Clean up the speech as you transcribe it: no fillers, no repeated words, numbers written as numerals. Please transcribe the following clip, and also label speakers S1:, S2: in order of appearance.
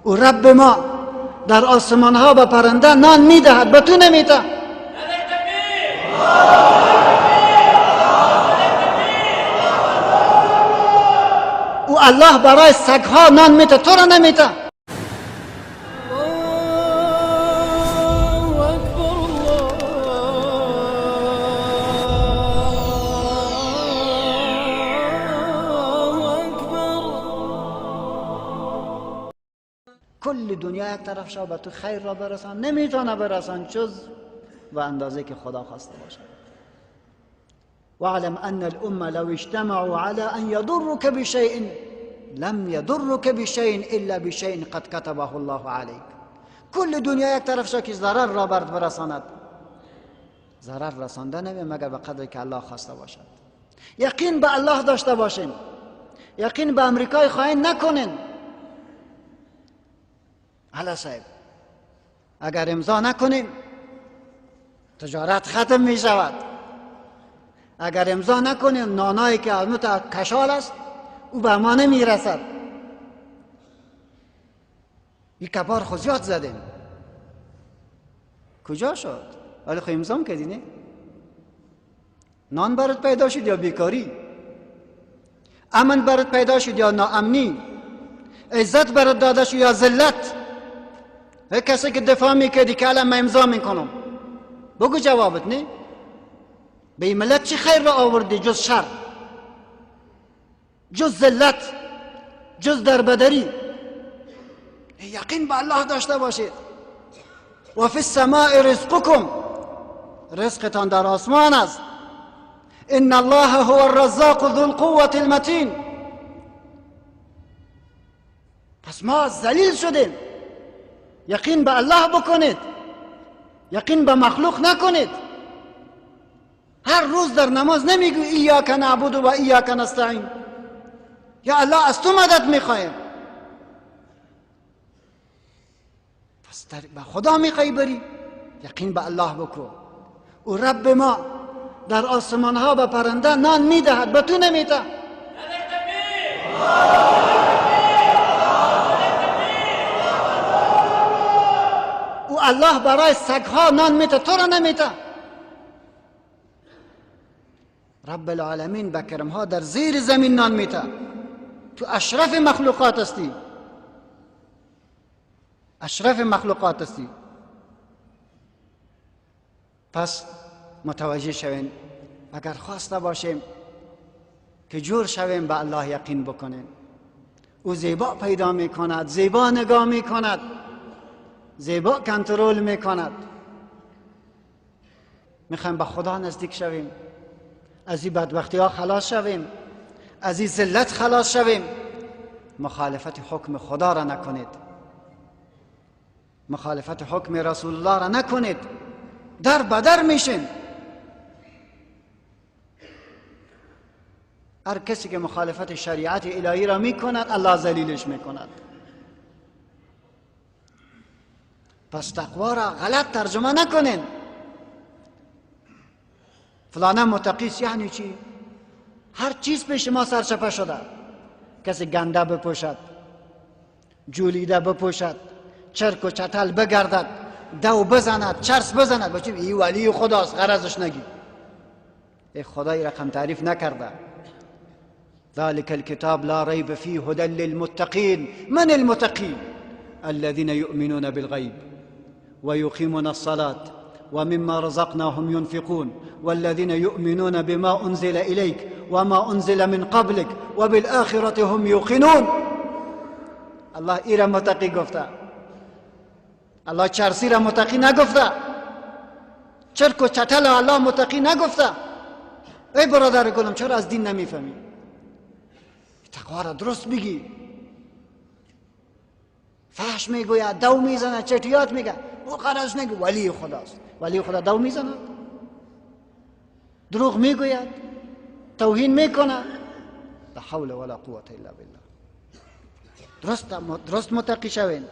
S1: او رب ما در آسمان ها به پرنده نان میدهد، به تو نمیده. او الله برای سگها نان میده، تو را نمیده. کل دنیا یک طرف شو به تو خیر را برسان نمیتونه برسان جز به اندازه که خدا خواسته باشد. واعلم ان الامه لو اجتمعوا على ان يضرك بشيء لم يضرك بشيء الا بشيء قد كتبه الله عليك. کل دنیا یک طرف شو که ضرر را برد برساند، ضرر رسانده نمی مگر به قدری که الله خواسته باشد. یقین به الله داشته باشین، یقین به امریکای خائن نکنین. علا صاحب اگر امضا نکنیم تجارت ختم می شود، اگر امضا نکنیم نانایی که از کشال است او به ما نمی رسد. این کبار خود زیاد زدیم، کجا شد؟ ولی خب امضا کردی نه؟ نان برات پیدا شد یا بیکاری؟ امن برات پیدا شد یا ناامنی؟ عزت برات داده شد یا ذلت؟ هر کسی که دفاع میکردی که الان من امضا میکنم، بگو جوابت نه؟ به این ملت چی خیر را آوردی جز شر، جز ذلت، جز دربدری؟ یقین به الله داشته باشید. و فی السماء رزقکم، رزقتان در آسمان است. ان الله هو الرزاق ذو القوة المتین. پس ما ذلیل شدیم. یقین به الله بکنید، یقین به مخلوق نکنید. هر روز در نماز نمیگوی ایاک نعبد و ایاک نستعین، یا الله از تو مدد میخواهیم. پس به خدا میخوای بری، یقین به الله بکن. او رب ما در آسمان ها به پرنده نان میدهد، به تو نمیده. او الله برای سگها نان میده، تو را نمیده. رب العالمین به کرمها در زیر زمین نان میده. تو اشرف مخلوقات هستی، اشرف مخلوقات هستی. پس متوجه شوین، اگر خواسته باشیم که جور شویم به الله یقین بکنیم. او زیبا پیدا میکند، زیبا نگاه میکند، زیبا کنترل میکند. میخوایم به خدا نزدیک شویم، از این بدبختی ها خلاص شویم، از این ذلت خلاص شویم. مخالفت حکم خدا را نکنید، مخالفت حکم رسول الله را نکنید، در بدر میشین. هر کسی که مخالفت شریعت الهی را میکند الله ذلیلش میکند. پس تقوا را غلط ترجمه نکنین. فلانه متقیست یعنی چی؟ هر چیز پیش ما سرچپه شده. کسی گنده بپوشد، جولیده بپوشد، چرک و چتل بگردد، دو بزند، چرس بزند، بچه ای ولی خداست، غرضش نگی. ای خدای رقم تعریف نکرده. ذلك الكتاب لا ريب فيه هدى للمتقين. من المتقين؟ الذين يؤمنون بالغيب ويقيمون الصلاة ومما رزقناهم ينفقون والذين يؤمنون بما أنزل إليك وما أنزل من قبلك وبالآخرة هم يوقنون. الله ایرا متقی گفته، الله چرسی را متقی نگفته، چرک و چتل الله متقی نگفته. ای برادر گلم چرا از دین نمیفهمی؟ تقوا را درست بگی. فحش میگوید، دو میزند، چتیات میگه، او قرض نگو ولی خداست. ولی خدا دو میزند، دروغ میگوید، توهین میکنه. لا حول ولا قوة الا بالله. درست متقی شوین.